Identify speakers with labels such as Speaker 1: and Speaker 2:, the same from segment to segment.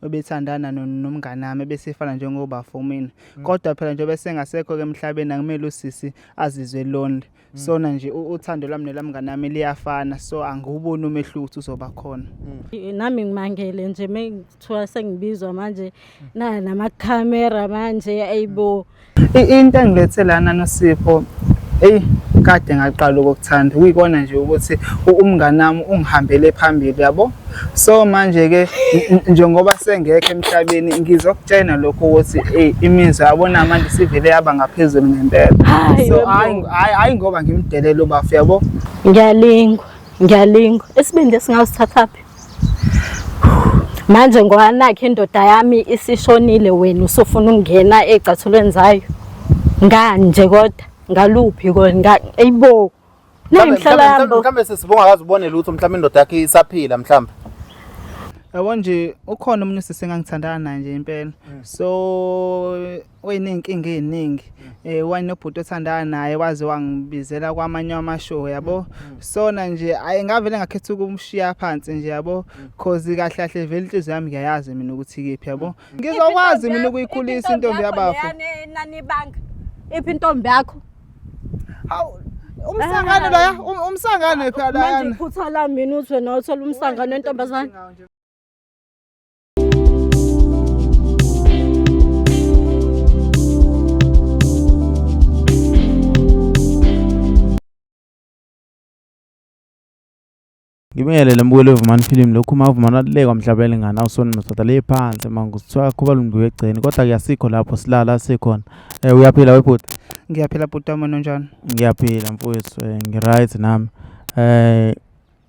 Speaker 1: Obethandana nomngani wami ebesefana njengobafo mina. Kodwa phela njengoba esengasekho-ke emhlabeni akumele usisi azizwe lonely. Sona nje uthando lwami nelamngani wami liyafana so angiwuboni umehluko ukuthi uzoba khona.
Speaker 2: Nami ngimangele nje mengithiwa sengibizwa manje na namakhamera manje ayibo.
Speaker 1: Into engilethe lana Nosipho, eyi kade ngaqala ukukuthanda kuyikona nje ukuthi umngani wami ungihambele phambili yabo. So manje-ke njengoba sengekho emhlabeni ngizokutshena lokho ukuthi eyi imizwa yabona manje sivele yaba ngaphezulu ngempela. So hhayi hhayi ngoba ngimdelele ubafo yabo.
Speaker 2: Ngiyalingwa, ngiyalingwa. Isibindi esingawusithathaphi? Manje ngoba nakho indoda yami isishonile wena usufuna ukungena ey'cathulweni zayo. Ngani nje kodwa ngaluphi kona eyibo. Nayimhlala yami.
Speaker 3: Mhlawumbe sesibonga akaze ubone lutho mhlawumbe indoda yakhe isaphila mhlawumbe.
Speaker 1: Yabo nje ukhona omunye usisi engangithandana naye nje impela. So Wayeney'nkinga ey'ningi um wayenobhuti othandana naye waze wangibizela kwamanye amashow yabo. Sona nje ayi ngavele ngakhetha ukumshiya phansi nje yabo cause kahle kahle vele inhliziyo yami ngiyayazi mina ukuthi ikephi yabo. Ngizokwazi mina ukuyikhulisa intombi yabafo.
Speaker 2: Nanibanga. Iphi intombi yakho?
Speaker 1: Hawu umsangano loya umsangano phela
Speaker 2: Manje
Speaker 1: layana.
Speaker 2: iphutha lami mina uthi wena uthola umsangano wentombazane.
Speaker 3: Ngibingelele mbukeli weVumani Film lokhu uma uVumani alulekwa mhlaba elingana awusoni madoda le phansi mangu kuthiwa khuba lumbi egceni kodwa ke asikho lapho silala sikhona. Eh uyaphila webhuti?
Speaker 1: Ngiyaphila bhuti wami unjani?
Speaker 3: Ngiyaphila mfowethu eh, ngi-right nami. Eh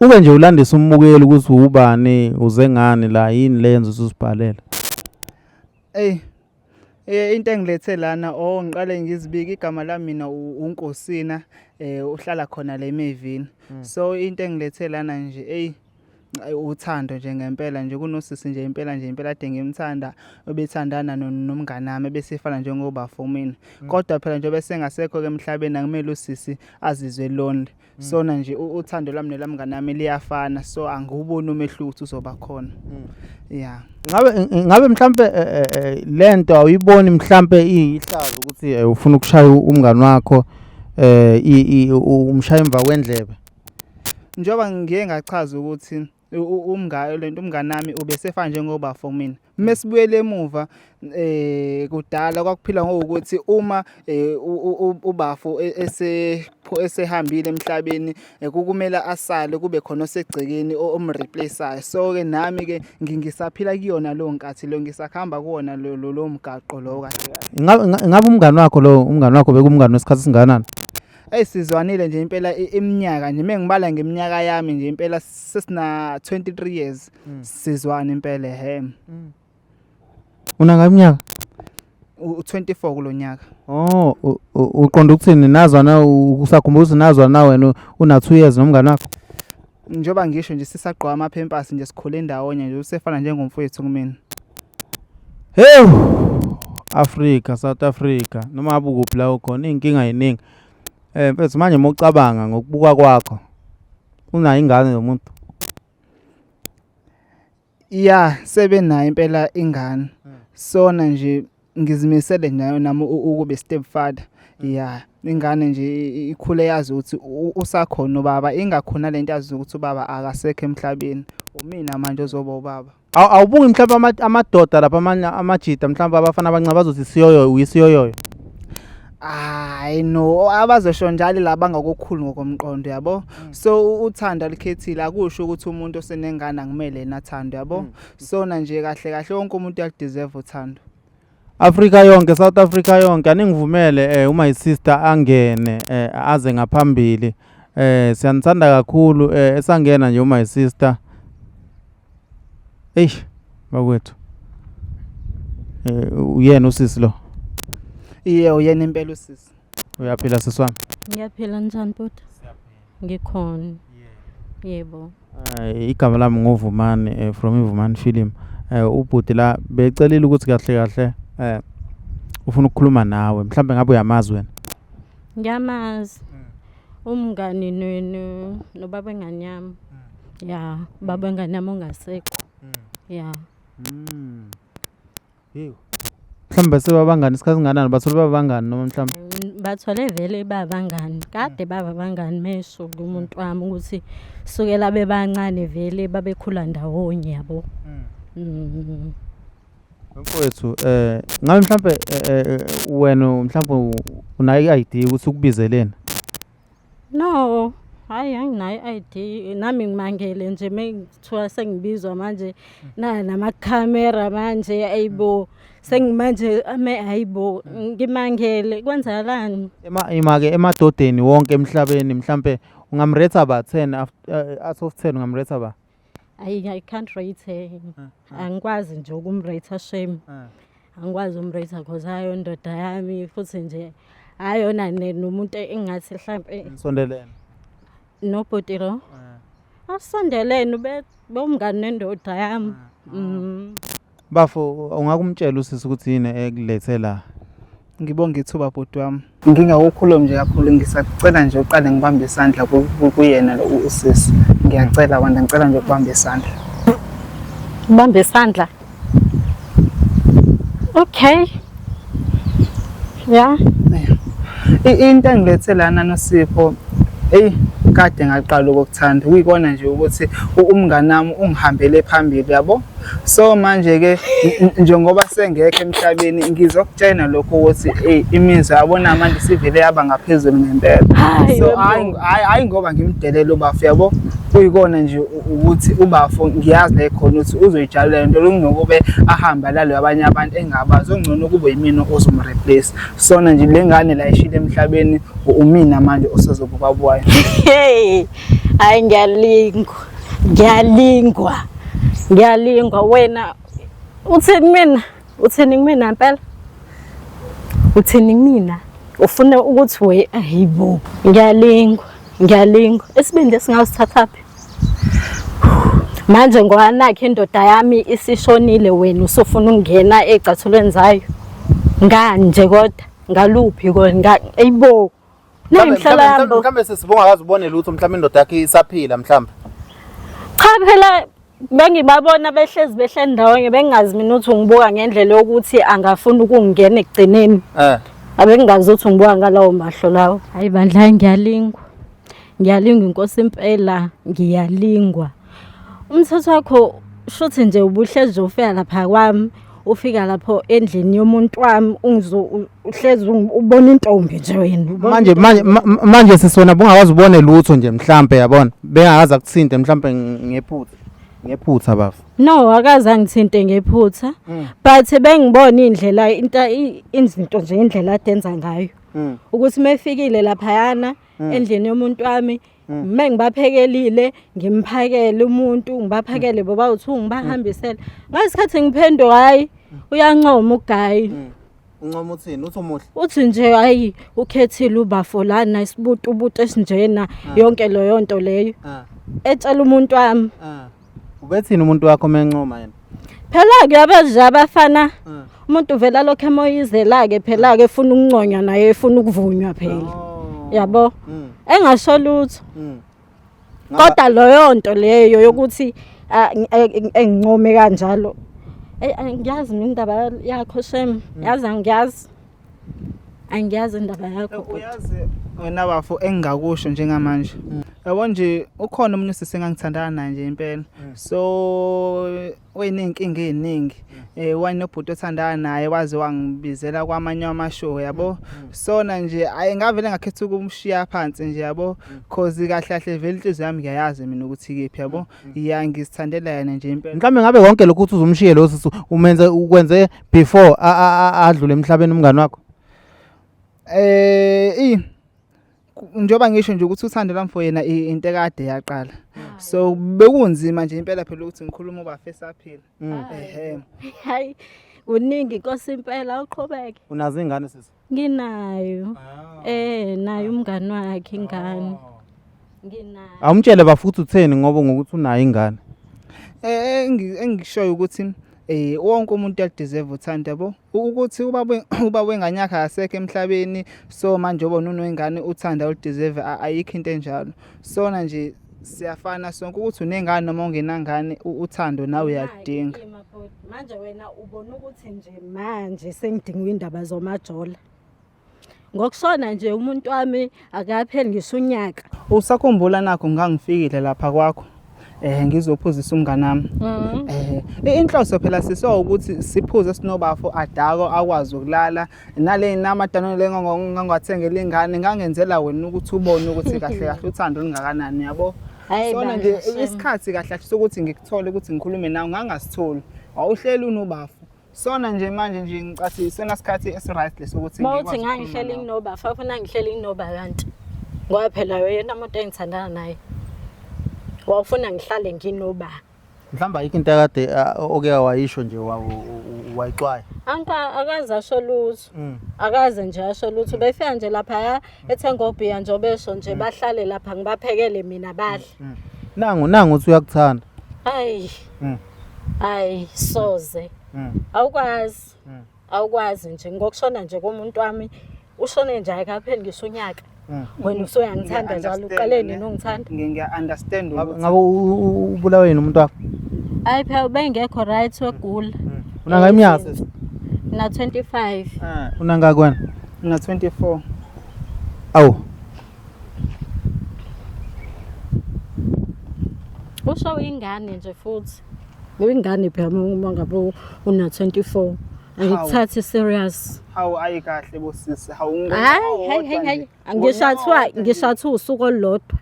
Speaker 3: Uke nje ulandise umbukeli ukuthi ubani uze ngani la yini le yenza ukuthi usibhalele.
Speaker 1: Ey into engilethe lana oh ngiqale ngizibike igama lami mina uNkosina uhlala khona la eMevini. So into engilethe lana nje ey uthando nje ngempela nje kunosisi nje impela nje impela ade ngimthanda obethandana nomngani wami ebesefana njengobafo mina. Kodwa phela njengoba esengasekho ke emhlabeni akumele usisi azizwe lonely. Sona nje uthando lwami nelamngane wami liyafana so angiwuboni umehluko ukuthi uzoba khona. Yeah.
Speaker 3: Ngabe mhlambe eh, eh, eh, lento awuyiboni mhlambe iyihlazo ukuthi ufuna ukushaya umngani wakho eh umshaya emva kwendlebe.
Speaker 1: Njengoba ngiye ngachaza ukuthi umngane lento umngane wami ubesefana njengoba for mina. Mesibuyele emuva kudala kwakuphila ngokuthi uma ubafo ese esehambile emhlabeni kukumele asale kube khona osegcekeni omreplaceayo. So ke nami ke ngisaphila kuyona leyo nkathi leyo ngisakuhamba kuwona lo mgaqo lowo kahle
Speaker 3: kahle. Ingabe umngani wakho lo umngani wakho bekumngani wesikhathi esingakanani?
Speaker 1: Eyi sizwanile nje impela iminyaka nje mengibala ngeminyaka yami nje impela sesina 23 years sizwana impela ehe.
Speaker 3: Unangaki iminyaka?
Speaker 1: U-24 kulo nyaka.
Speaker 3: Oh, uqonda ukuthini nazwana usakhumbula ukuthi nazwana wena una 2 years nomngani wakho?
Speaker 1: Njengoba ngisho nje sisagqoka amaphempasi nje sikhule ndawonye nje usefana njengomfowethu kumina.
Speaker 3: Hey! Africa, South Africa, noma ngabe ukuphi la ukhona iy'nkinga yiningi. Eh mfethu manje uma ucabanga ngokubuka kwakho unayo ingane lo muntu?
Speaker 1: Ya, sebenayo impela ingane. Sona nje ngizimisele nayo nami ukube step father. Ya, ingane nje ikhule yazi ukuthi usakhona ubaba, ingakhona lento yazi ukuthi ubaba akasekho emhlabeni. Umina manje ozoba ubaba.
Speaker 3: Awubuki mhlawumbe amadoda lapha amanye amajita mhlawumbe abafana abancane bazothi siyoyo uyisiyoyoyo.
Speaker 1: Hayi no, abazosho njalo laba bangakokhulu ngokomqondo yabo. So uthando alikhethile akusho ukuthi umuntu osenengane akumele yena athandwe yabo. Sona nje kahle kahle wonke umuntu uyakudeserve uthando.
Speaker 3: Afrika yonke, South Africa yonke aningivumele uma isister angene aze ngaphambili. Siyanithanda kakhulu esangena nje uma isister. Eish bakwethu. Uyena usisi lo.
Speaker 1: Iye uyena impela usisi.
Speaker 3: Uyaphila sisi wami?
Speaker 2: Ngiyaphila njani bhuti? Ngikhona. Yebo.
Speaker 3: Igama lami nguVumani from iVumani Film. Ubhuti la becelile ukuthi kahle kahle ufuna ukukhuluma nawe. Mhlambe ngabe uyamazi wena?
Speaker 2: Ngiyamazi. Umngani nobaba wengane yami. Ya, ubaba wengane yami ongasekho. Ya.
Speaker 3: Yebo. Mhlawumbe sebabangani isikhathi singanani bathole babangani noma mhlawumbe
Speaker 2: Bathole vele babangani kade baba bangani mesho kumuntu wami ukuthi sukela bebancane vele babekhula ndawonye yabo.
Speaker 3: Mfowethu ngabe mhlambe wena mhlambe unayo i-ID ukuthi ukubizeleni?
Speaker 2: No, hhayi anginayo i-ID nami ngimangele nje mekuthiwa sengibizwa manje na namakhamera manje ayibo sengimanje ame hayibo ngimangele kwenzakalani?
Speaker 3: Ema ima-ke emadodeni wonke emhlabeni mhlampe ungamretha ba 10 out of 10 ungamretha ba?
Speaker 2: Ayi I can't rate her. Angikwazi nje ukumrate shame. Angikwazi umrate cause hayo indoda yami futhi nje ayona nomuntu engathi mhlampe
Speaker 3: Nisondelene.
Speaker 2: Nobhuti lo. Asondelene ube bewumngani nendoda yami.
Speaker 3: Bafo ungakumtshela usisi ukuthi yini ekulethe la?
Speaker 1: Ngibonga ithuba bhuti wami. Ngingakukhulumi nje kakhulu ngisacela nje uqale ngibambe isandla kuyena lo usisi. Ngiyacela Wanda ngicela nje ukubamba isandla.
Speaker 2: Ubambe isandla. Okay. Yeah.
Speaker 1: Into engilethe lana Nosipho, eyi kade ngaqala ukukuthanda kuyikona nje ukuthi umngani wami ungihambele phambili yabo. So manje ke njengoba sengekho emhlabeni ngizokutshena lokho ukuthi eyi imizwa yabona manje sivele yaba ngaphezulu ngempela.
Speaker 2: Hayi,
Speaker 1: So
Speaker 2: webo.
Speaker 1: hayi hayi hayi ngoba ngimdelela ubafo yabo. Kuyikona nje ukuthi ubafo ngiyazi la khona ukuthi uzoyijabulela into kunokube ahambe alale abanye abantu engabazi ongcono kube yimina ozomreplace. Sona nje le ngane la ishile emhlabeni umina manje osezoba ubaba wayo.
Speaker 2: Hey, hayi ngiyalingwa. Ngiyalingwa. Ngiyalingwa wena. Uthini mina? Uthini kumina impela? Uthini kumina? Ufuna ukuthi we hayibo. Ngiyalingwa. Ngiyalingwa. Isibindi esingawusithathaphi? Manje ngoba nakho indoda yami isishonile wena usufuna ukungena ezicathulweni zayo. Ngani nje kodwa ngaluphi kona ayibo. Nayimhlala yami.
Speaker 3: Mhlawumbe sesibonga akaze ubone lutho mhlawumbe indoda yakhe isaphila mhlawumbe.
Speaker 2: Cha phela bengibabona behlezi behleli ndawonye bengingazi mina ukuthi ungibuka ngendlela yokuthi angafuna ukungena ekugcineni. Abengingazi ukuthi ungibuka ngalawo mahlo lawo. Hayi bandla hayi ngiyalingwa. Ngiyalingwa inkosi impela ngiyalingwa. Umthetho wakho shuthi nje ubuhlezi nje ufika lapha kwami ufika lapho endlini yomuntu wami uhlezi ubona intombi nje wena. Ubona
Speaker 3: Manje manje manje sisona bungakaze ubone lutho nje mhlambe yabona. Bengakaze akuthinte mhlambe ngephutha. Ngephutha bafo.
Speaker 2: No, akaze angithinte ngephutha. But bengibona indlela into izinto nje indlela adenza ngayo. Ukuthi mefikile laphayana endlini yomuntu wami mengibaphekelile ngimphakele umuntu ngibaphakele boba u2 ngibahambisele. Ngasikhathi ngiphenduka hayi uyancoma uGayi.
Speaker 3: Uncoma uthini? Uthi umuhle.
Speaker 2: Uthi nje hayi ukhethile ubafo lana isibutu ubutu esinjena yonke leyo nto leyo. Etshela umuntu wami.
Speaker 3: Ubethini umuntu wakho mencoma yena?
Speaker 2: Phela ke abaje abafana umuntu uvela lokho emoyizela ke phela ke efuna ukunconywa naye efuna ukuvunywa phela. Yabo? Engasho lutho. Kodwa leyo nto leyo yokuthi engincome kanjalo. Ey angiyazi mina indaba yakho shem. Yazi angiyazi. Angiyazi indaba yakho.
Speaker 1: Uyazi wena bafo engingakusho njengamanje. Yabo nje ukhona umuntu sisi engangithandana naye nje impela. So wayeney'nkinga ey'ningi. Wayenobhuti othandana naye waze wangibizela kwamanye amashow yabo. Sona nje ayi ngavele ngakhetha ukumshiya phansi nje yabo. Cause kahle kahle vele inhliziyo yami ngiyayazi mina ukuthi ikephi yabo. Ya ngizithandela yena nje impela.
Speaker 3: Mhlawumbe ngabe konke lokhu uthi uzumshiye lo sisi umenze ukwenze before adlule emhlabeni umngani wakho?
Speaker 1: Njengoba ngisho nje ukuthi uthando lwami for yena into ekade yaqala. So bekunzima nje impela phela ukuthi ngikhulume uba esaphila. Ehhe.
Speaker 2: Hayi uningi inkosi impela uqhubeke.
Speaker 3: Unazo ingane sisi?
Speaker 2: Nginayo. Nayo umngani wakhe ingane. Nginayo.
Speaker 3: Awumtshele bafuthi utheni ngoba ngokuthi unayo ingane.
Speaker 1: Engishoyo ukuthi wonke umuntu uyadeserve uthando yabo. Ukuthi ubaba wengane yakhe akasekho emhlabeni so manje ubona unengane uthanda oludeserve ayikho into enjalo. Sona nje siyafana sonke ukuthi unengane noma ungenangane uthando nawe uyaludinga.
Speaker 2: bhuti, manje wena ubona ukuthi nje manje sengidinga indaba zomajola. Ngokushona nje umuntu wami akapheli ngisho unyaka.
Speaker 1: Usakhumbula nakho ngangifikile lapha kwakho. Ngizophuzisa umngane wami. Inhloso phela siso ukuthi siphuze sinobafo adako akwazi ukulala nale namadanone le ngangiwathengela ingane ngangenzela wena ukuthi ubone ukuthi kahle kahle uthando lungakanani yabo.
Speaker 2: Hayi
Speaker 1: Sona
Speaker 2: bandla,
Speaker 1: nje
Speaker 2: shame.
Speaker 1: isikhathi kahle kahle sokuthi ngikuthole ukuthi ngikhulume nawe ngangasitholi. Wawuhleli unobafo. Sona nje manje nje ngicathi isona sikhathi esi-right leso ukuthi
Speaker 2: Uma uthi
Speaker 1: ngikwazi ukukhuluma
Speaker 2: ngangihleli
Speaker 1: nawe.
Speaker 2: nginobafa, ufuna ngihleli nginoba kanti. Ngoba phela yena umuntu engithandana naye. Wawufuna ngihlale nginoba.
Speaker 3: Mhlawumbe ayikho into akade oke wayisho nje wayixwaya.
Speaker 2: Anka akaze asho lutho. Akaze nje asho lutho. Befika nje laphaya ethenga obhiya nje obesho nje bahlale lapha ngibaphekele mina badle.
Speaker 3: Nangu nangu uthi uyakuthanda.
Speaker 2: Hayi. Hayi soze. Awukwazi. Awukwazi nje ngokushona nje komuntu wami ushone nje ayikapheli ngisho unyaka. Wena usuyangithanda njalo uqale nini ungithanda?
Speaker 1: Ngiya-understand ukuthi
Speaker 3: Ngabe ubulawe yini umuntu wakho?
Speaker 2: Hayi phela ubengekho right wegula.
Speaker 3: Unanga iminyaka sisi?
Speaker 2: Na 25.
Speaker 3: Unangaki wena?
Speaker 1: Ngina 24.
Speaker 3: Awu.
Speaker 2: Usho uyingane nje futhi. Uyingane phela uma ngabe una 24. Angikuthathi serious.
Speaker 1: Hawu ayi kahle bosisi. Hawu
Speaker 2: Hayi hayi hayi hayi. Ngisho ngisho usuku olulodwa.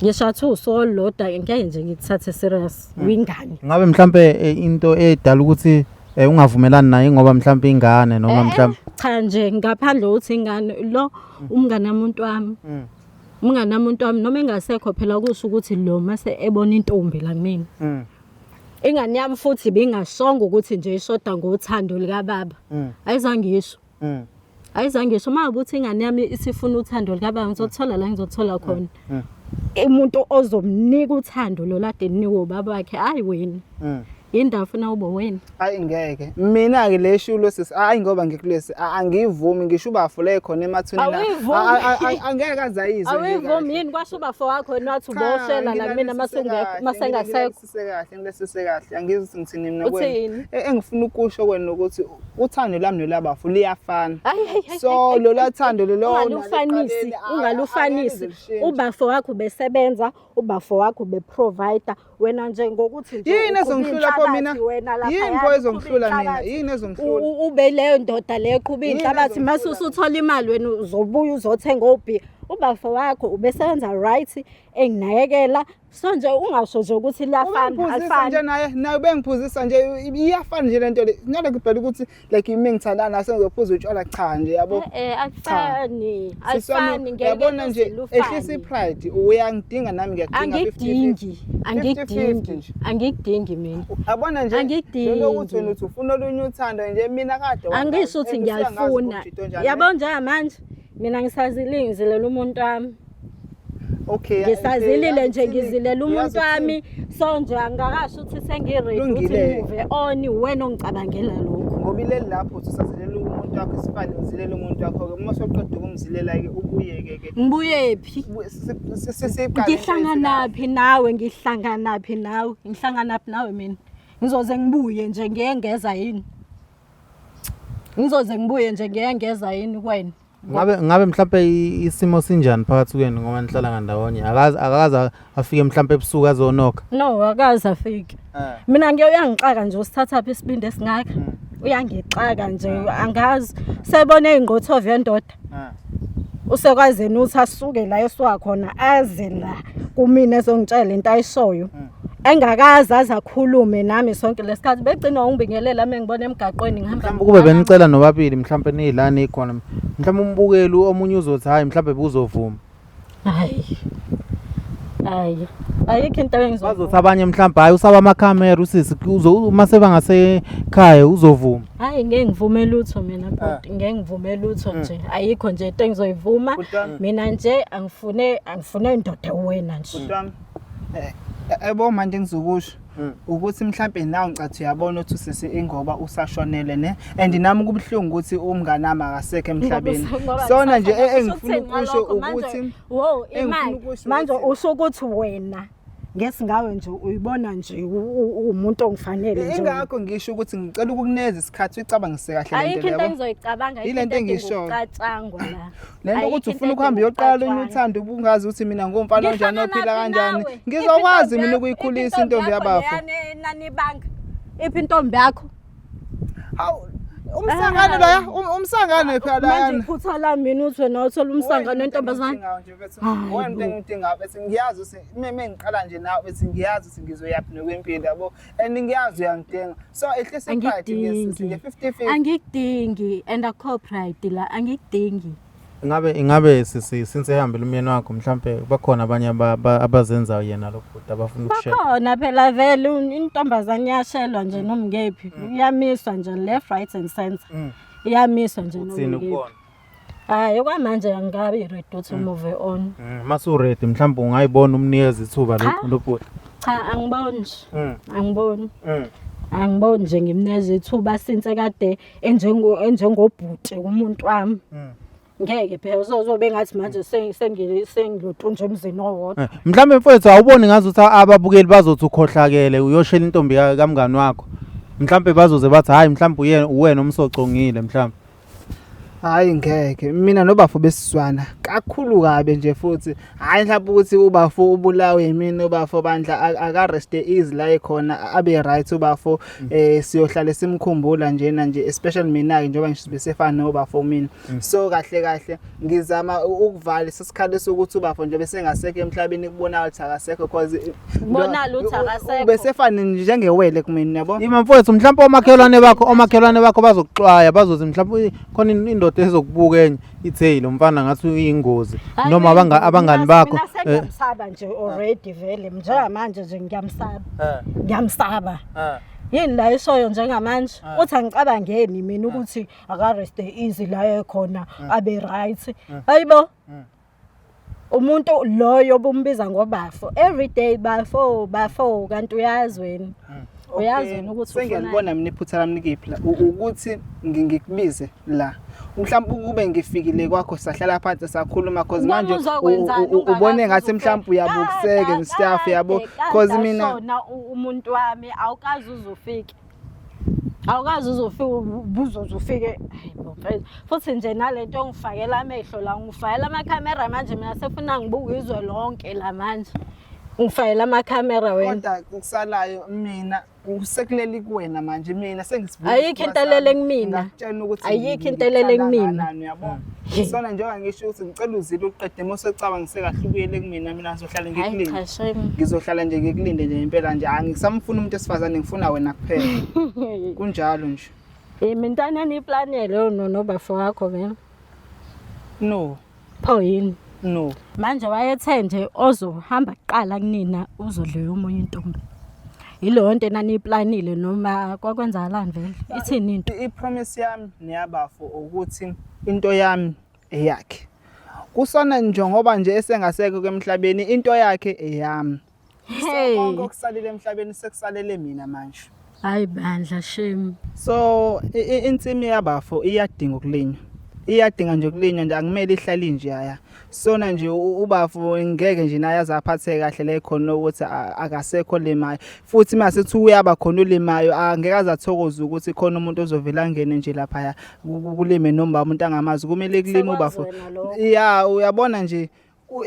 Speaker 2: Ngisho usuku olulodwa ngeke nje ngikuthathe serious. Uyingane.
Speaker 3: Ngabe mhlambe into edala ukuthi ungavumelani naye ngoba mhlambe ingane noma mhlambe
Speaker 2: Cha nje ngaphandle ukuthi ingane lo umngane womuntu wami. Umngane womuntu wami noma engasekho phela kusho ukuthi lo mase ebona intombi la kumina. Ingane yami futhi ibingashongo ukuthi nje ishoda ngothando likababa. Ayizange isho. Ayizange isho uma ukuthi ingane yami isifuna uthando likababa ngizothola la ngizothola khona. Umuntu ozomnika uthando lo lade niwe ubaba wakhe hayi wena. Yindaba ufuna ube wena.
Speaker 1: Hayi ngeke. Mina ke le shulo sisi hayi ngoba ngikulesi angivumi ngisho ubafo le khona emathuneni.
Speaker 2: Awuyivumi.
Speaker 1: Angeke azayizwe.
Speaker 2: Awuyivumi yini kwasho ubafo wakho wena wathi uboshela la kumina masungekho masengasekho.
Speaker 1: Sisekahle ngilesise kahle angizwi ukuthi ngithini mina
Speaker 2: Uthini?
Speaker 1: Engifuna ukusho kwena ukuthi uthando lwami nolabafo liyafana.
Speaker 2: Hayi hayi hayi.
Speaker 1: So lolu thando lolo
Speaker 2: ungalufanisi, ungalufanisi. Ubafo wakho besebenza, ubafo wakho beprovider, wena nje ngokuthi nje
Speaker 1: Yini
Speaker 2: uqhuba
Speaker 1: ezongihlula pho mina?
Speaker 2: inhlabathi wena laphaya,
Speaker 1: Yini pho
Speaker 2: uqhuba
Speaker 1: ezongihlula mina?
Speaker 2: inhlabathi.
Speaker 1: Yini ezongihlula?
Speaker 2: Ube leyo ndoda leyo eqhuba
Speaker 1: Yini
Speaker 2: inhlabathi mase
Speaker 1: ezongihlula?
Speaker 2: usuthola imali wena uzobuya uzothenga obhi. Ubafo wakho ubesebenza right enginakekela. So nje ungasho nje ukuthi liyafana,
Speaker 1: Ubengiphuzisa
Speaker 2: alifani.
Speaker 1: nje naye naye ubengiphuzisa nje iyafana nje lento le. Ngale kubhela ukuthi like imi ngithandana naso ngizophuza utshwala cha nje yabo.
Speaker 2: Alifani,
Speaker 1: Sisi wami,
Speaker 2: alifani ngeke
Speaker 1: uyabona nje
Speaker 2: luze
Speaker 1: ehlisa
Speaker 2: lufane.
Speaker 1: ipride uyangidinga nami ngiyakudinga
Speaker 2: Angikudingi,
Speaker 1: 50-50
Speaker 2: angikudingi,
Speaker 1: nje.
Speaker 2: angikudingi mina.
Speaker 1: Yabona nje
Speaker 2: Angikudingi.
Speaker 1: lolo ukuthi wena uthi ufuna olunye uthando nje mina kade wangazi.
Speaker 2: Angisho ukuthi
Speaker 1: And usuyangazi
Speaker 2: ngiyalifuna.
Speaker 1: ukuthi into njani.
Speaker 2: Yabo njengamanje mina ngisazile ngizilela umuntu wami.
Speaker 1: Okay.
Speaker 2: Ngisazilile nje
Speaker 1: uyazi
Speaker 2: ngizilela umuntu
Speaker 1: uyazi
Speaker 2: wami. So nje angakasho ukuthi sengi-ready ukuthi
Speaker 1: Lungile.
Speaker 2: move on wena ongicabangela lokho.
Speaker 1: Ngoba ileli lapho uthi usazilela umuntu wakho isifane uzilela umuntu wakho ke uma soqeda ukumzilela ke ubuye ke ke.
Speaker 2: Ngibuyephi?
Speaker 1: Siqale
Speaker 2: Ngihlanganaphi nawe, ngihlanganaphi nawe, ngihlanganaphi nawe mina. Ngizoze ngibuye nje ngiyengeza yini? Ngizoze ngibuye nje ngiyengeza yini kuwena?
Speaker 3: Ngabe mhlambe isimo sinjani phakathi kwenu ngoba nihlala ngandawonye? Akaze afike mhlambe ebusuku azonokha.
Speaker 2: No, akaze afike. Mina ngiye uyangixaka nje usithathaphi isibindi esingaka. Uyangixaka nje angazi. Sebone ingqothovu yendoda. Usekwazini ukuthi asuke la esuka khona aze la kumina ezongitshela into ayishoyo. Engakaze aze akhulume nami sonke lesikhathi begcina ungibingelela uma ngibona emgaqweni ngihamba.
Speaker 3: Mhlawumbe kube benicela nobabili mhlawumbe niyilana ikhona. Mhlawumbe umbukeli omunye uzothi hayi mhlawumbe buzovuma.
Speaker 2: Hayi. Hayi. Ayikho into engizovuma.
Speaker 3: Bazothi abanye mhlawumbe hayi usaba amakhamera usisi uma sebangasekhaya uzovuma.
Speaker 2: Hayi ngeke ngivume lutho mina bhuti, ngeke ngivume lutho nje. Ayikho nje into engizoyivuma.
Speaker 1: Bhuti wami.
Speaker 2: Mina nje angifune indoda wena nje.
Speaker 1: Bhuti wami. Ebo manje ngizokusho ukuthi mhlambe nawe ngicathi uyabona ukuthi usisi ingoba usashonele ne and nami kubuhlungu ukuthi umngane wami akasekho emhlabeni.
Speaker 2: Ngoba
Speaker 1: Sona nje
Speaker 2: ngisafuna
Speaker 1: engifuna
Speaker 2: ukuthini
Speaker 1: ukusho
Speaker 2: ngalokho manje?
Speaker 1: ukuthi
Speaker 2: Wo,
Speaker 1: engifuna
Speaker 2: imali.
Speaker 1: ukusho
Speaker 2: Manje
Speaker 1: ukuthi
Speaker 2: usho ukuthi wena Ngesingawe nje uyibona nje uwumuntu ongifanele nje.
Speaker 1: Ingakho ngisho ukuthi ngicela ukukuneza isikhathi uyicabangise kahle
Speaker 2: lento
Speaker 1: Ayikho
Speaker 2: into engizoyicabanga
Speaker 1: Yile nto engishoyo.
Speaker 2: Ukucatshangwa la.
Speaker 1: Lento ukuthi ufuna ukuhamba uyoqala olunye uthando ubungazi ukuthi mina ngumfana onjani ophila kanjani. Ngizokwazi mina ukuyikhulisa intombi yabafo.
Speaker 2: Nanibanga. Iphi intombi yakho?
Speaker 1: Hawu umsangano loya umsangano phela
Speaker 2: lana. Manje iphutha lami mina uthi wena uthola umsangano wentombazane.
Speaker 1: Wena into engidingayo bese ngiyazi ukuthi meme ngiqala nje nawe bese ngiyazi ukuthi ngizoyaphi nokwempilo yabo and ngiyazi uyangidinga. So ehlise pride nge 50 50.
Speaker 2: Angikudingi and akho pride la angikudingi.
Speaker 3: Ingabe sisi since ehambile umyeni wakho mhlampe bakhona abanye abazenzayo yena lo bhuti abafuna ukushela.
Speaker 2: Bakhona phela vele intombazane iyashelwa nje noma ngephi. Iyamiswa nje left right and center. Iyamiswa nje noma
Speaker 3: Uthini
Speaker 2: ngephi.
Speaker 3: ukubona?
Speaker 2: Hayi okwamanje angikabi ready ukuthi move on.
Speaker 3: Mase uready mhlampe ungayibona umnikeza ithuba lo bhuti.
Speaker 2: Cha angiboni nje. Angiboni. Angiboni nje ngimnikeza ithuba since kade enjengo enjengobhuti umuntu wami. Ngeke phela uzozobe ngathi manje sengiyotunja emzini owodwa.
Speaker 3: Eh, Mhlambe mfowethu awuboni ngazi ukuthi ababukeli bazothi ukhohlakele uyoshela intombi kamngani wakho. Mhlambe bazoze bathi hayi mhlambe uyena uwena umsocongile mhlambe.
Speaker 1: Hayi ngeke mina nobafo besizwana kakhulu kabi nje futhi hayi mhlawumbe ukuthi ubafo ubulawe yimina ubafo bandla aka rest easy la ekhona abe right ubafo siyohlale simkhumbula njena nje especially mina ke njengoba ngisho besefana nobafo mina so kahle kahle ngizama ukuvala isikhala sokuthi ubafo nje besengasekho emhlabeni kubonakala ukuthi akasekho cause
Speaker 2: Kubonakala ukuthi akasekho.
Speaker 1: Ubesefana njengewele kumina yabo.
Speaker 3: Ima mfowethu mhlawumbe omakhelwane bakho bazokuxwaya bazothi mhlawumbe khona indoda ezokubuka enye ithi hey lo mfana ngathi uyingozi
Speaker 2: Hayi,
Speaker 3: noma abangani bakho
Speaker 2: Mina sengiyamsaba nje already vele njengamanje nje ngiyamsaba. Ngiyamsaba. Yini la ishoyo njengamanje? Uthi angicabangeni mina ukuthi aka-rest easy la ekhona abe right. Hayibo. Umuntu loyo bombiza ngobafo every day bafo bafo kanti uyazi wena. Uyazi wena ukuthi ufunani.
Speaker 1: Sengiyalibona mina iphutha lami likiphi la ukuthi ngikubize la mhlawumbe ukube ngifikile kwakho sahlala phansi sakhuluma cause
Speaker 2: Ubona
Speaker 1: manje
Speaker 2: uzokwenzani
Speaker 1: ubone
Speaker 2: ungakaze
Speaker 1: ngathi
Speaker 2: uze
Speaker 1: mhlawumbe uyabukiseka and stuff yabo cause mina
Speaker 2: shona umuntu wami awukaze uzufike awukaze uzufike ubuzoze ufike. Hayi bo mfethu, futhi nje nalento ongifakela amehlo la ungifakela amakhamera manje mina sefuna ngibuke izwe lonke la manje ungifakela amakhamera wena.
Speaker 1: Kodwa kusalayo mina usekuleli kuwena manje mina sengisivula
Speaker 2: Ayikho into elele kumina.
Speaker 1: Ngakutshela ukuthi
Speaker 2: Ayikho into elele kumina.
Speaker 1: kangakanani, uyabo sona njengoba ngisho ukuthi ngicela uzile uqede uma usecabangise kahle ubuyele kumina mina ngizohlala
Speaker 2: Hayi
Speaker 1: ngikulinde.
Speaker 2: cha shame.
Speaker 1: Ngizohlala nje ngikulinde nje impela nje angisamfuni umuntu esifazane ngifuna wena kuphela kunjalo nje.
Speaker 2: Mina niplanele leyo nobafo wakho vele.
Speaker 1: No.
Speaker 2: Pho yini?
Speaker 1: No.
Speaker 2: Manje wayethe nje ozohamba kuqala kunina uzodliwa omunye intombi. Yileyo nto enaniyiplanile noma kwakwenzakalani vele? Ithini into?
Speaker 1: I-promise yami neyabafo ukuthi into yami eyakhe. Kusona njengoba nje esengasekho emhlabeni into yakhe eyami. So
Speaker 2: Hey.
Speaker 1: konke okusalile emhlabeni sekusalele mina manje.
Speaker 2: Hayi bandla shame.
Speaker 1: So insimi yabafo iyadinga ukulinywa. Iyadinga nje ukulinywa nje akumele ihlale nje yaya. Sona nje ubafo ngeke nje naye azaphatheke kahle la khona ukuthi akasekho limayo. Futhi mase kuthi uyaba khona ulimayo angeke azathokoza ukuthi khona umuntu ozovela angene nje lapha kulime noma umuntu angamazi kumele kulime
Speaker 2: Sekwazi
Speaker 1: ubafo.
Speaker 2: wena lokho.
Speaker 1: Ya uyabona nje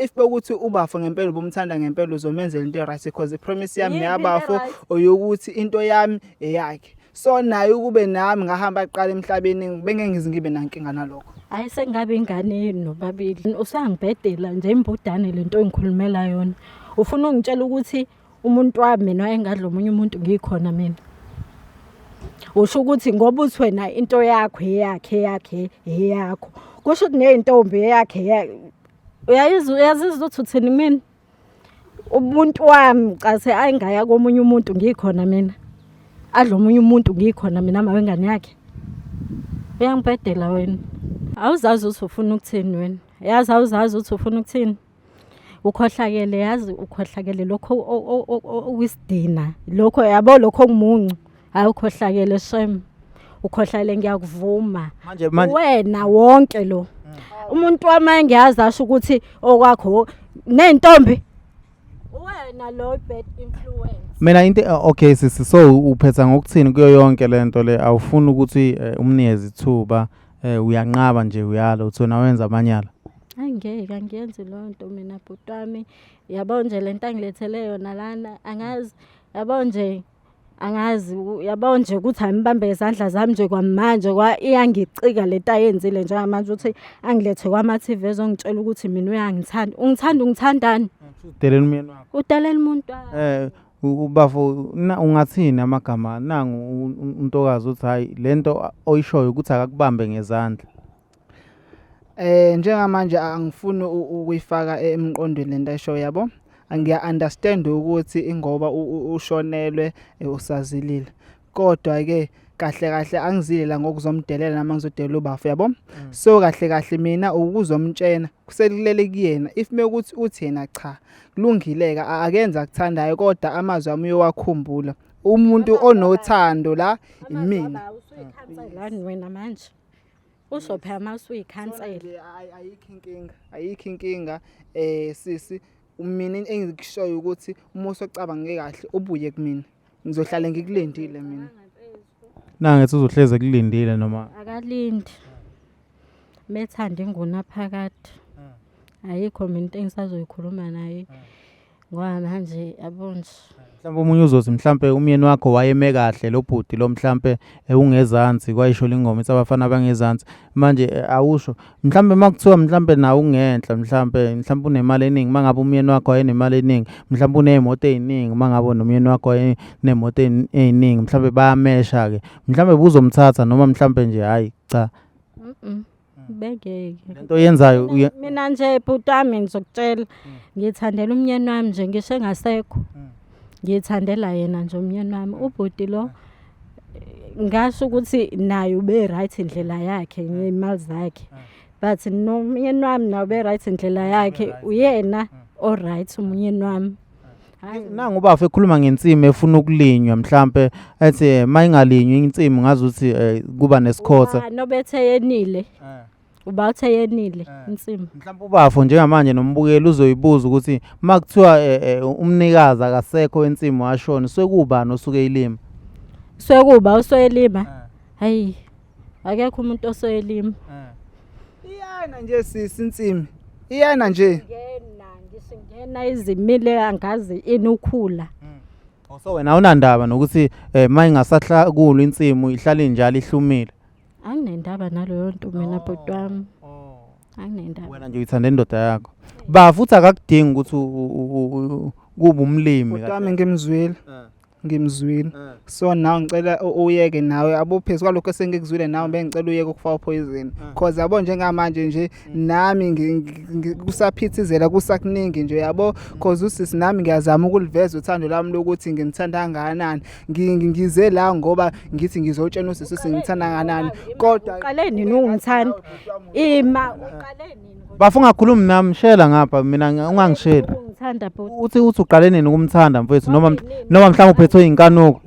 Speaker 1: if bekuthi ubafo ngempela ubumthanda ngempela uzomenzela into right because i-promise yami
Speaker 2: Yiphi into
Speaker 1: neyabafo
Speaker 2: e-right?
Speaker 1: oyokuthi into yami eyakhe. So naye ukube nami ngahamba aqala emhlabeni bengeke ngize ngibe nankinga nalokho.
Speaker 2: Hayi sengabe ingane yenu nobabili. Usangibhedela nje imbudane lento engikhulumela yona. Ufuna ungitshela ukuthi umuntu wami mina wayengadla omunye umuntu ngikhona mina. Usho ukuthi ngoba uthi wena into yakho eyakhe eyakhe eyakho. Kusho ukuthi nezintombi eyakhe uyayizwa uyazizwa ukuthi uthini mina? Umuntu wami case ayingaya komunye umuntu ngikhona mina. Adla omunye umuntu ngikhona mina ama wengane yakhe. Uyangibhedela wena. Awuzazi ukuthi ufuna ukuthini wena. Yazi awuzazi ukuthi ufuna ukuthini. Ukhohlakele yazi ukhohlakele lokho okuyisidina. Lokho yabo lokho okumuncu. Hayi ukhohlakele shem. Ukhohlakele ngiyakuvuma.
Speaker 3: Manje
Speaker 2: Wena wonke lo. Umuntu wami engiyazi asho ukuthi okwakho nentombi. Uwena lo bad influence.
Speaker 3: Mina into okay sisi, so uphetha ngokuthini kuyo yonke lento le? Awufuni ukuthi umnikeze ithuba, uyanqaba nje, uyala, uthi wena wenza amanyala.
Speaker 2: Hayi ngeke, angiyenzi leyo nto mina bhuti wami. Yabo nje lento angilethele yona lana, angazi, yabo nje angazi, yabo nje ukuthi angibambe izandla zami nje kwamanje, kwa iyangicika lento ayenzile njengamanje ukuthi angilethe kwama-TV ezongitshela ukuthi mina uyangithanda. Ungithanda, ungithandani?
Speaker 3: Udelela umyeni wakho.
Speaker 2: Udelela umuntu wakho.
Speaker 3: Ubafo na ungathini amagama nangu untokazi uthi hayi lento oyishoyo ukuthi akakubambe ngezandla.
Speaker 1: Njengamanje angifuni ukuyifaka emqondweni lento ayishoyo, yabo. Ngiya understand ukuthi ingoba ushonelwe, usazilile. Kodwa ke kahle kahle angizile la ngokuzomdelela noma ngizodelela ubafo, yabo. So kahle kahle mina ukuzomtshena kusekulele kuyena. If mekuthi uthi yena cha, kulungile ke, akenza akuthandayo, kodwa amazwi ami uyowakhumbula. Umuntu onothando la imina.
Speaker 2: Usuyikhanselani wena manje? Usho phela uma usuyikhansela.
Speaker 1: Nje, ayikho inkinga, ayikho inkinga, sisi. Mina engikushoyo ukuthi uma usocabange kahle ubuye kumina. Ngizohlala ngikulindile mina.
Speaker 3: Nangithi uzohleze kulindile noma
Speaker 2: akalindi. Methanda inguna phakathi. Ayikho mina into engisazoyikhuluma naye. Ngoba manje yabo nje.
Speaker 3: Mhlawumbe omunye uzothi mhlambe umyeni wakho wayeme kahle lo bhuti lo, mhlambe ungezansi, kwayisho lengoma ithi abafana bangezansi. Manje awusho mhlambe makuthiwa mhlambe nawe ungenhla, mhlambe unemali eningi, mangabe umyeni wakho wayenemali eningi, mhlambe unezimoto eziningi, mangabe nomyeni wakho wayenemoto eziningi, mhlambe bayamesha ke, mhlambe buzomthatha noma mhlambe nje hayi cha.
Speaker 2: Bengeke.
Speaker 3: Lento oyenzayo
Speaker 2: Mina nje bhuti wami ngizokutshela, ngithandela umyeni wami nje ngisho engasekho. Ngithandela yena nje umyeni wami. Ubhuti lo ngasho ukuthi naye ube right indlela yakhe ngezimali zakhe. But nomyeni wami naye ube right indlela yakhe, uyena o right umyeni wami.
Speaker 3: Nangu ubafo ekhuluma ngensimi efuna ukulinywa, mhlambe ethi mayingalinywa insimi ngazuthi kuba nesikhotha.
Speaker 2: Nobethe yenile. Uba uthe yenile insimi.
Speaker 3: Mhlawumbe ubafo njengamanje nombukeli uzoyibuza ukuthi makuthiwa umnikazi akasekho wensimi washona, sekubani osuke elima?
Speaker 2: Sekuba osoyelima? Hayi, akekho umuntu osoyelima.
Speaker 1: Iyana nje sisi insimi. Iyana nje.
Speaker 2: Ngena, ngisho ngena izimile angazi inukhula.
Speaker 3: So wena awunandaba nokuthi mayingasahlakulu insimu ihlale injalo ihlumile?
Speaker 2: Anginendaba naleyo nto mina bhuti wami. Anginendaba.
Speaker 3: Wena nje uyithanda indoda yakho. Ba futhi akakudingi ukuthi kube umlimi.
Speaker 1: Bhuti wami ngimzwile. Ngimzwile. So now ngicela uyeke nawe abophezu kwalokho esengikuzwile nawe, bengicela uyeke ukufaka poison. Cause yabo njengamanje nje nami kusaphithizela kusakuningi nje, yabo. Cause usisi nami ngiyazama ukuliveza uthando lami lokuthi ngimthanda kangakanani. Ngize la ngoba ngithi ngizotshena usisi ukuthi ngimthanda kangakanani. Kodwa
Speaker 2: uqale nini ungithanda? Ima uqale nini?
Speaker 3: Bafo ungakhulumi nami, shela ngapha mina ungangisheli.
Speaker 2: Ungithanda bhuti.
Speaker 3: Uthi uqale nini ukumthanda mfethu, noma mhlawumbe uphethwe inkanuko?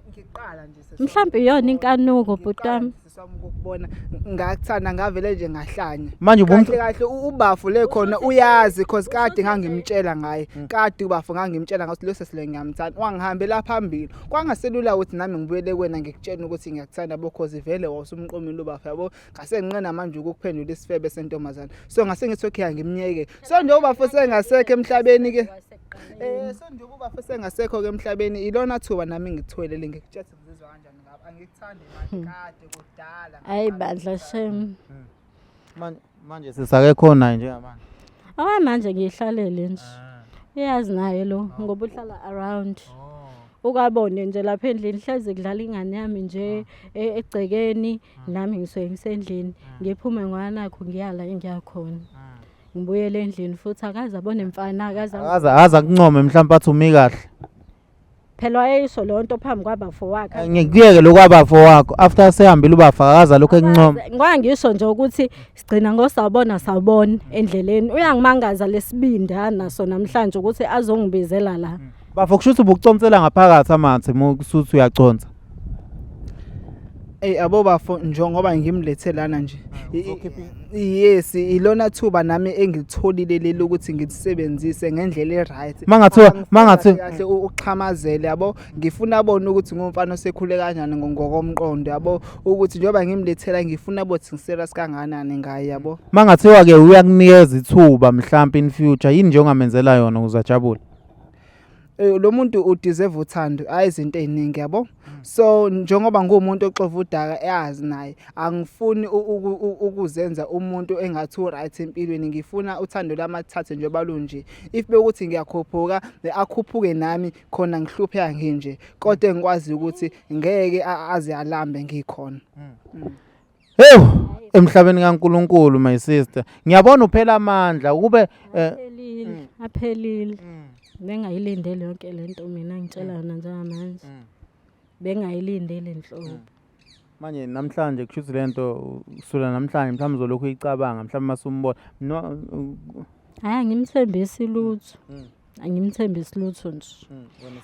Speaker 1: Ngiqala nje sisi.
Speaker 2: Mhlawumbe iyona inkanuko bhuti wami.
Speaker 1: Sisi wami ukukubona ngakuthanda ngavele nje ngahlanya.
Speaker 3: Manje
Speaker 1: kahle kahle ubafo le khona uyazi cause kade ngangimtshela ngaye. Kade ubafo ngangimtshela ngathi lo sisi le ngiyamthanda. Wangihambela phambili. Kwangaselula ukuthi nami ngibuyele kuwena ngikutshela ukuthi ngiyakuthanda bo cause vele wawusumqomile ubafo, yabo. Ngase nginqena manje ukuphendula isifebe sentombazana. So ngase ngithi okay angimnyeke. So nje ubafo sengasekho emhlabeni ke. So nje ubafo sengasekho ke emhlabeni, ilona thuba nami ngikuthwelele ngikutshela ngizizwa kanjani ngapha. Angikuthandi manje kade kudala.
Speaker 2: Hayi bandla shem.
Speaker 3: Manje sisake khona njengamanje.
Speaker 2: Awa manje ngihlalele nje. Uyazi naye lo ngoba uhlala around. Ukabone nje lapha endlini hleze kudlala ingane yami nje egcekeni, nami ngisuke ngisendlini ngiphume ngwanakho ngiyala engiyakhona. Ngibuyele endlini futhi akaze abone mfana, akaze
Speaker 3: Akaze akuncome mhlawumbe athi umi kahle.
Speaker 2: Phela wayeyisho leyo nto phambi kwabafo wakhe.
Speaker 3: Ngikuyeke lokhu kwabafo wakho after sehambile ubafo akaze lokho ekuncoma.
Speaker 2: Ngoba ngisho nje ukuthi sigcina ngosawubona sawubona endleleni. Uyangimangaza lesibindi anaso namhlanje ukuthi azongibizela la.
Speaker 3: Bafo kusho ukuthi ubukuconsela ngaphakathi amanzi uma usuthi uyaconsa.
Speaker 1: Ey abo bafo njengoba ngimlethe lana nje. Yes, ilona thuba nami engilitholile leli ukuthi ngilisebenzise ngendlela e-right.
Speaker 3: Mangathiwa mangathiwa
Speaker 1: kahle uxhamazele yabo, ngifuna abone ukuthi ngumfana osekhule kanjani ngokomqondo yabo, ukuthi njengoba ngimlethela ngifuna abothi ngiserious kangakanani ngaye yabo.
Speaker 3: Mangathiwa ke uyakunikeza ithuba mhlampe in future yini nje ongamenzela yona ukuze ajabule?
Speaker 1: Lo muntu udeserve uthando, hayi izinto ey'ningi yabo. So njengoba nguwumuntu oxova udaka eyazi naye, angifuni ukuzenza umuntu engathi u-right empilweni, ngifuna uthando lwami alithathe njengoba lunje. If bekuthi ngiyakhuphuka, akhuphuke nami khona ngihlupheka nginje, kodwa engikwazi ukuthi ngeke aze alambe ngikhona.
Speaker 3: Hey, emhlabeni kaNkuluNkulu my sister. Ngiyabona uphela amandla ukube
Speaker 2: aphelile, aphelile. Bengayilindele yonke lento mina ngitshela yona njengamanje. Bengayilindele nhlobo.
Speaker 3: Manje namhlanje kusho ukuthi lento usula namhlanje mhlawumbe uzolokhu uyicabanga mhlawumbe masumbona. No.
Speaker 2: Hayi, angimthembisi lutho. Angimthembisi lutho nje.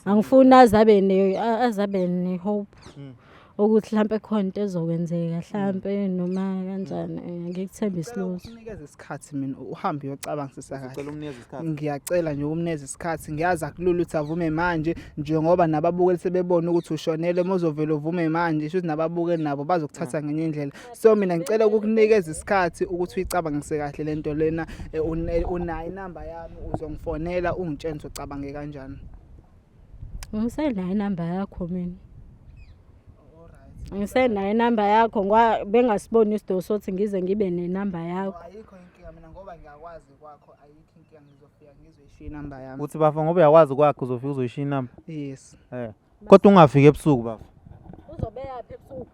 Speaker 2: Angifuni azabe ne azabe ne hope ukuthi mhlampe khona into ezokwenzeka mhlampe noma kanjani, angikuthembisi lutho.
Speaker 1: Unikeze isikhathi mina uhambe uyocabangisisa kahle.
Speaker 3: Ucela umnikeze isikhathi.
Speaker 1: Ngiyacela nje ukumnikeza isikhathi, ngiyazi akulula ukuthi avume manje njengoba nababukeli sebebona ukuthi ushonele, uma uzovela uvume manje shuthi nababukeli nabo bazokuthatha ngenye indlela. So mina ngicela ukukunikeza isikhathi ukuthi uyicabangise kahle lento lena, unayo inamba yami, uzongifonela ungitshele ukuthi ucabange kanjani.
Speaker 2: Ngisenayo inamba yakho mina. Ngisenayo inamba yakho ngoba bengasiboni isidingo sokuthi ngize ngibe nenamba yakho.
Speaker 1: Ayikho inkinga mina ngoba ngiyakwazi kwakho, ayikho inkinga, ngizofika ngizoyishiya inamba yami.
Speaker 3: Uthi bafa ngoba uyakwazi kwakho uzofika uzoyishiya inamba.
Speaker 1: Yes.
Speaker 3: Kodwa ungafiki ebusuku bafa.
Speaker 2: Uzobe yaphi ebusuku?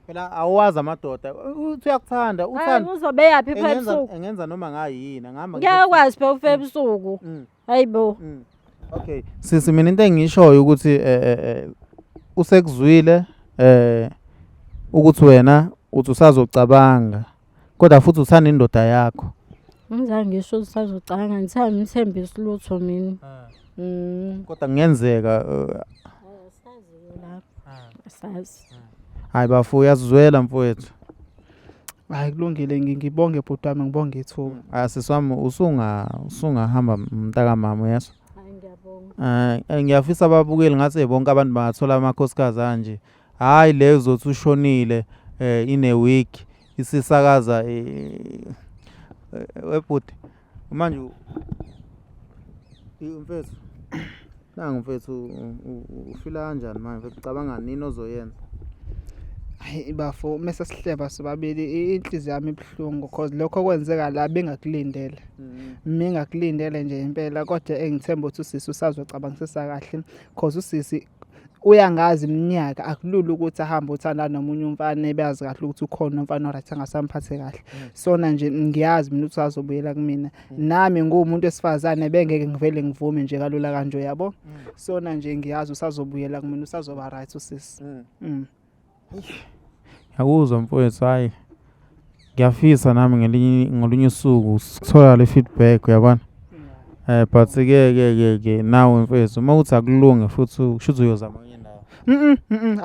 Speaker 3: Phela awazi amadoda. Uthi uyakuthanda, uthanda.
Speaker 2: Uzobe yaphi pha ebusuku?
Speaker 3: Engenza noma ngayini, angihamba.
Speaker 2: Ngiyakwazi phela ufika ebusuku. Hayibo.
Speaker 3: Okay, sisi mina into engishoyo ukuthi usekuzwile ukuthi wena uthi usazocabanga kodwa futhi uthanda indoda yakho.
Speaker 2: Ngizange ngisho usazocabanga, ngithanda ngithembise lutho mina.
Speaker 3: Kodwa kungenzeka
Speaker 2: Asazi lapho. Asazi.
Speaker 3: Hayi bafu, uyazizwela mfowethu.
Speaker 1: Hayi kulungile, ngibonge bhuti wami, ngibonge ithuba.
Speaker 3: Ah sisi wami usungahamba mntaka mama uyezwa?
Speaker 2: Hayi ngiyabonga.
Speaker 3: Ngiyafisa ababukeli ngathi bonke abantu bangathola amakhosikazi kanje. Hayi le uzothi ushonile in a week isisakaza webhuti. Manje mfethu nangu mfethu ufila kanjani manje mfethu, ucabanga nini ozoyenza?
Speaker 1: Hayi bafo, mase sihleba sobabili inhliziyo yami ibuhlungu because lokho kwenzeka la bengakulindele. Mingakulindele nje impela, kodwa engithemba ukuthi usisi usazocabangisisa kahle because usisi uyangazi iminyaka, akulula ukuthi ahambe uthandana nomunye umfana ebazi kahle ukuthi ukhona umfana oright angasamphathe kahle. Sona nje ngiyazi mina ukuthi azobuyela kumina. Nami nguwumuntu wesifazane bengeke ngivele ngivume nje kalula kanje yabo. Sona nje ngiyazi usazobuyela kumina, usazoba right usisi.
Speaker 3: Ngiyakuzwa mfowethu, hayi ngiyafisa nami ngelinye usuku sithola le feedback uyabona. But ke ke ke ke nawe mfethu uma uthi akulunge futhi kusho uyozama kwenye indawo.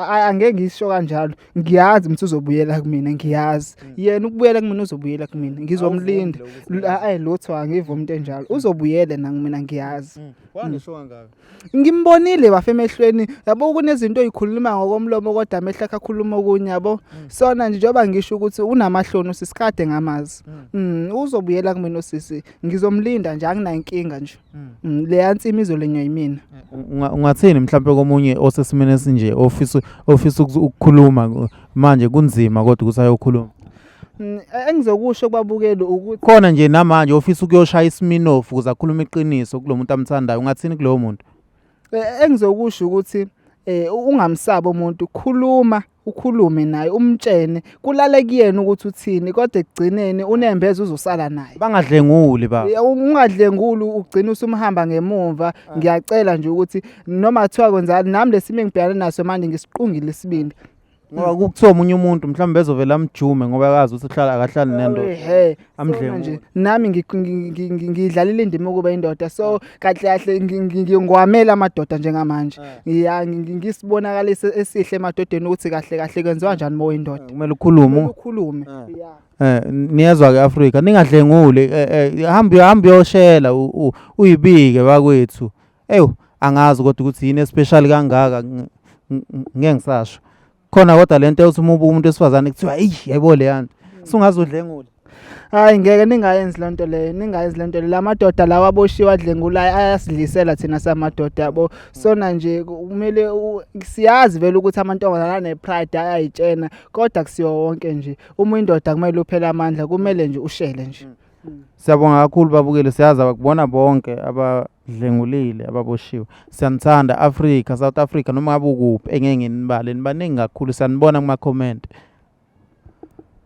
Speaker 1: Angeke ngisho kanjalo. Ngiyazi ukuthi uzobuyela kumina, ngiyazi. Yena ukubuyela kumina uzobuyela kumina. Ngizomlinda. Hayi lutho angivumi into enjalo. Uzobuyela na kumina ngiyazi.
Speaker 3: Wangisho kangaka.
Speaker 1: Ngimbonile bafa emehlweni yabo, kunezinto oyikhuluma ngokomlomo kodwa amehlo akhe akhuluma okunye yabo. Sona nje njengoba ngisho ukuthi unamahloni usisi kade ngamazi. Uzobuyela kumina usisi, ngizomlinda nje anginankinga nje. Leya nsimi izolinywa yimina.
Speaker 3: Ungathini mhlawumbe komunye osesimeni esinje ofisa ukukhuluma manje kunzima kodwa ukuthi ayokhuluma?
Speaker 1: Engizokusho kubabukeli ukuthi
Speaker 3: khona nje namanje ofisa ukuyoshaya isiminofu ukuze akhulume iqiniso kulo muntu amthandayo, ungathini kulowo muntu?
Speaker 1: Engizokusho ukuthi ungamsabi umuntu, khuluma, ukhulume naye, umtshene, kulale kuyena ukuthi uthini, kodwa ekugcineni unembeza uzosala naye.
Speaker 3: Bangadlenguli ba.
Speaker 1: Ungadlenguli ugcina usumhamba ngemumva. Ngiyacela nje ukuthi noma kuthiwa kwenzani nami lesimo engibhekane naso manje ngisiqungile isibindi.
Speaker 3: Ngoba kuthiwa omunye umuntu mhlawumbe bezovela amjume ngoba akazi ukuthi uhlala akahlali nendoda.
Speaker 1: Ehhe,
Speaker 3: Amdlengule.
Speaker 1: sona nje nami ngidlalile indima yokuba indoda, so kahle kahle ngiwamela amadoda njengamanje. Ya, ngisibonakalise esihle emadodeni ukuthi kahle kahle kwenziwa kanjani uma uyindoda.
Speaker 3: Kumele ukhulume.
Speaker 1: Ukhulume. Ya.
Speaker 3: Niyezwa ke Afrika, ningadlenguli, hamba hamba uyoshela uyibike bakwethu. Ewu, angazi kodwa ukuthi yini especial kangaka, ngeke ngisasho. Khona kodwa lento yokuthi uma ubuka umuntu wesifazane kuthiwa eyi yaybo le yanto. Sungaze udlengule.
Speaker 1: Hayi, ngeke, ningayenzi lento leyo, ningayenzi lento leyo. Lamadoda lawa aboshiwe adlengulayo ayasidlisela thina samadoda, yabo. Sona nje kumele siyazi vele ukuthi amantombazana ane-pride, ayayitshena, kodwa kusiwo wonke nje. Uma indoda kumele uphele amandla, kumele nje ushele nje.
Speaker 3: Siyabonga kakhulu babukeli, siyazi abakubona bonke abadlengulile ababoshiwe. Siyanithanda Africa, South Africa, noma ngabe ukuphi, engeke nginibale, nibaningi kakhulu, siyanibona kuma comment.